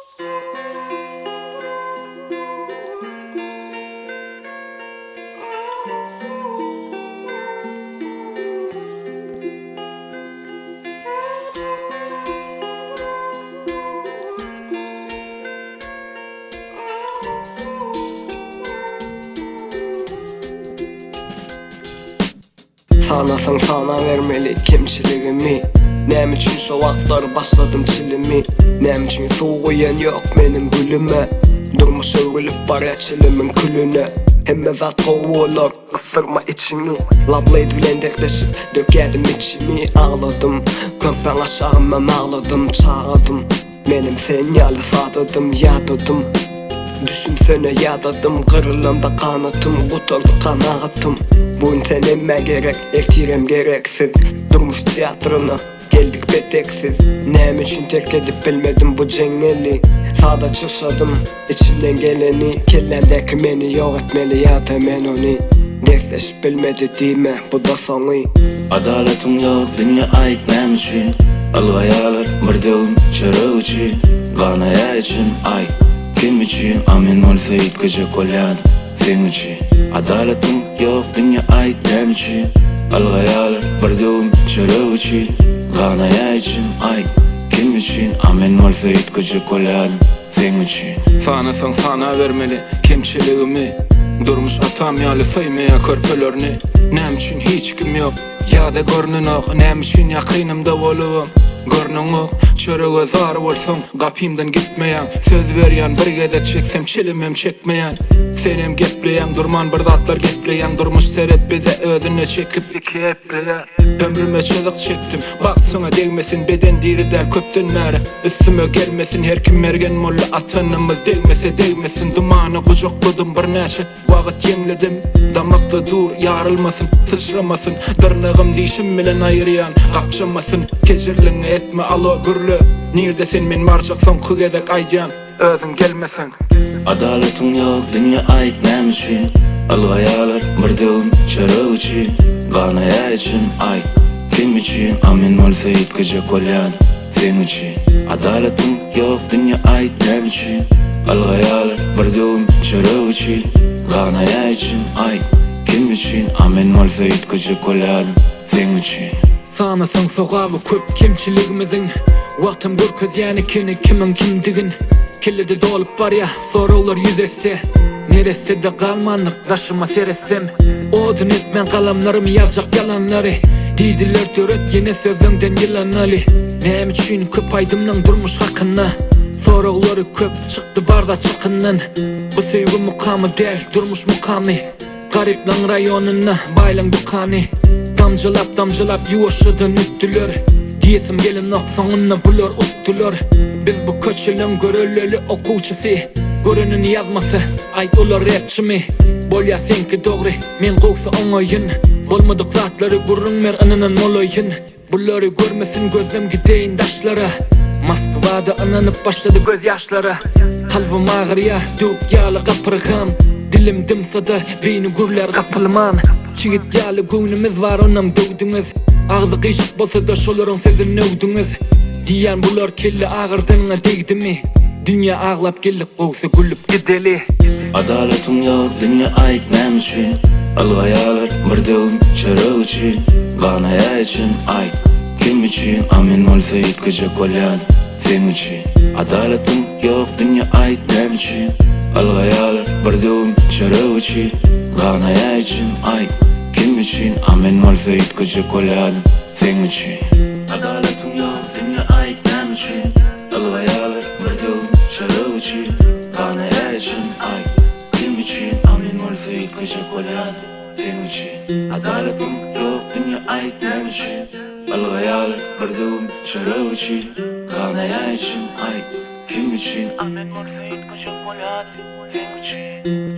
Sanasaň sanabermeli kemçiligimi Näme üçin şo wagtlar başladym çilimi Näme üçin suw guýan ýok meniň gülüme Durmuş öwrülip barýar çilimiň külüne Hemme zat gowy bolar gysdyrma içiňi Lablade bilen dertleşip dökýärdim içimi Agladym körpäň aşagyndan agladym çagadym Menem sen ýaly sadadym, ýadadym Düşünsene ýadadym, gyrylanda ganatym Gutardy kanagatym Bu gün sen hemmä gerek, ertirem gereksiz Durmuş teatryna geldik peteksiz Näme üçin terk edip bilmedim bu jeňňeli Sada çyrşadym içimden geleni Kellämdäki meni ýok etmeli ýa-da men ony Dersleşip bilmedi diýme, bu-da soňy. Adalatyň ýok dünýe aýt näme üçin Ylgaýarlar bir döwüm çörek üçin Ganaýar içim aýt kim üçin A men bolsa üýtgejek bolýan seň üçin Adalatyň ýok dünýe aýt näme üçin Ylgaýarlar bir döwüm çörek üçin Ganaýar içim aýt kim üçin A men bolsa üýtgejek bolýan seň üçin. Sanasaň sanabermeli kemçiligimi Durmuş atam ýaly söýmeýär körpelerini Näme üçin hiç kim ýok ýa-da görnenok Näme üçin ýakynymda bolubam görneňok Çörege zar bolsaň gapymdan gitmeýäň Söz berýän bir gezek çeksem çilimem çekmeýän Senem gepleýäň durman bir zatlar gepleýäň Durmuş seret bize özüne çekip iki epleýär Ömrüme çyzyk çekdim Bagtyňa degmesin beden diri däl köpden bäri Üstüme gelmesin her kim mergen molla atanymyz degmese degmesin Dumany gujakladym birnäçe wagyt ýeňledim Damakda dur ýarylmasyn syçramasyn Dyrnagym dişim bilen aýyrýan gapjamasyn Kejirligiňi etme alo gürle Nirde sen men barjak soňky gezek aýdýan özüň gelmeseň. Adalatyň ýok dünýe aýt näme üçin Ylgaýarlar bir döwüm çörek üçin Ganaýar içim aýt kim üçin A men bolsa üýtgejek bolýan seň üçin Adalatyň ýok dünýe aýt näme üçin Ylgaýarlar bir döwüm çörek üçin Ganaýar içim aýt kim üçin A men bolsa üýtgejek bolýadym seň üçin. Sanasaň sogaby köp kemçiligimiziň Wagtam görkezýän ekeni kimiň kimdigin Kellede dolup barýa soraglar ýüz esse Neressede galmandyr daşyma seretsem Odun etmän galamlarym ýazjak ýalanlary Diýdiler döret ýene sözleňden ýylanaly Näme üçin köp aýdymlaň durmuş hakynda Soraglary köp çykdy bar zat çakyndan Bu söýgi mukamy däl durmuş mukamy Garyplaň raýonynda baýlaň dükany Damjalap damjalap ýuwaşjadan ötdüler Diýesim gelenok soňunda bular utdular Biz bu köçeleň görelleli okuwçysy Görenini ýazmasa aýt olar repçimi Bolýa seňki dogry men gowsy oňaýyn Bolmadyk zatlary gürrüň ber ynanan bolaýyn Bulary görmesin gözüm gideýin daşlara Moskwada ynanyp başlady göz ýaşlara Kalbym agyrýa döwük ýaly gapyrgam Dilim dymsada beýni gürlär gapylman Çigit ýaly göwnümiz bar onam döwdüňiz Agzy gyşyk bolsada şolaryň sözün öwdüňiz Diýýän bular kelle agyrdanyňa degdimi Dünýä aglap geldik gowsy gülüp gideli. Adalatyň ýok dünýe aýt näme üçin Ylgaýarlar bir döwüm çörek üçin Ganaýar içim aýt kim üçin A men bolsa üýtgejek bolýan seň üçin Adalatyň ýok dünýe aýt näme üçin Ylgaýarlar bir döwüm çörek üçin Ganaýar içim aýt kim üçin A men bolsa üýtgejek bolýan seň üçin Adalatyň ýok dünýe aýt näme üçin Ylgaýarlar bir döwüm çörek üçin Ganaýar içim aýt kim üçin A men bolsa üýtgejek bolýan seň üçin Adalatyň ýok dünýe aýt näme üçin Ylgaýarlar bir döwüm çörek üçin Ganaýar içim aýt kim üçin A men bolsa üýtgejek bolýan seň üçin.